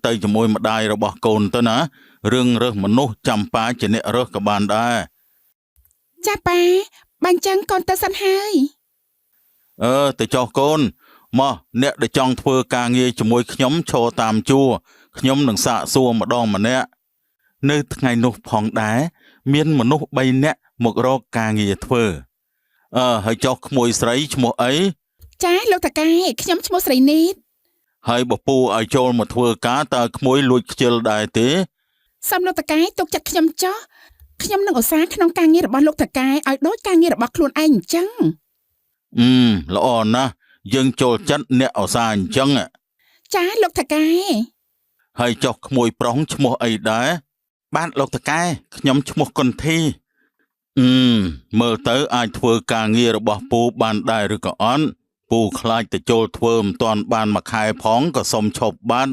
ទៅជាមួយម្ដាយរបស់កូនទៅណារឿងរើសមនុស្សចាំប៉ាជាអ្នករើសក៏បានដែរ ចាប៉ាបាញ់ចឹងកូនទៅសិនហើយ អឺទៅចោះកូនមកអ្នកដែលចង់ធ្វើការងារជាមួយខ្ញុំឈរតាមជួរខ្ញុំនឹងសាកសួរម្ដងម្នាក់នៅថ្ងៃនោះផងដែរមានមនុស្ស3នាក់មករកការងារធ្វើអឺហើយចោះក្មួយស្រីឈ្មោះអី ចាលោកតកែខ្ញុំឈ្មោះស្រីនីត ហើយបពូឲ្យចូលមកធ្វើការតើក្មួយលួចខ្ជិលដែរទេ សូមលោកតកែទុកចិត្តខ្ញុំចោះខ្ញុំនឹងឧស្សាហ៍ក្នុងការងាររបស់លោកតកែឲ្យដូចការងាររបស់ខ្លួនឯងអញ្ចឹង អឺមល្អណាស់យើងចូលចិត្តអ្នកឧស្សាហ៍អញ្ចឹង ចាលោកតកែ ហើយចុះក្មួយប្រុសឈ្មោះអីដែរបាទលោកតកែខ្ញុំឈ្មោះកុនធីអឺមមើលទៅអាចធ្វើការងាររបស់ពូបានដែរឬក៏អត់ពូខ្លាចទៅចូលធ្វើមិនទាន់បានមួយខែផងក៏សុំឈប់បាន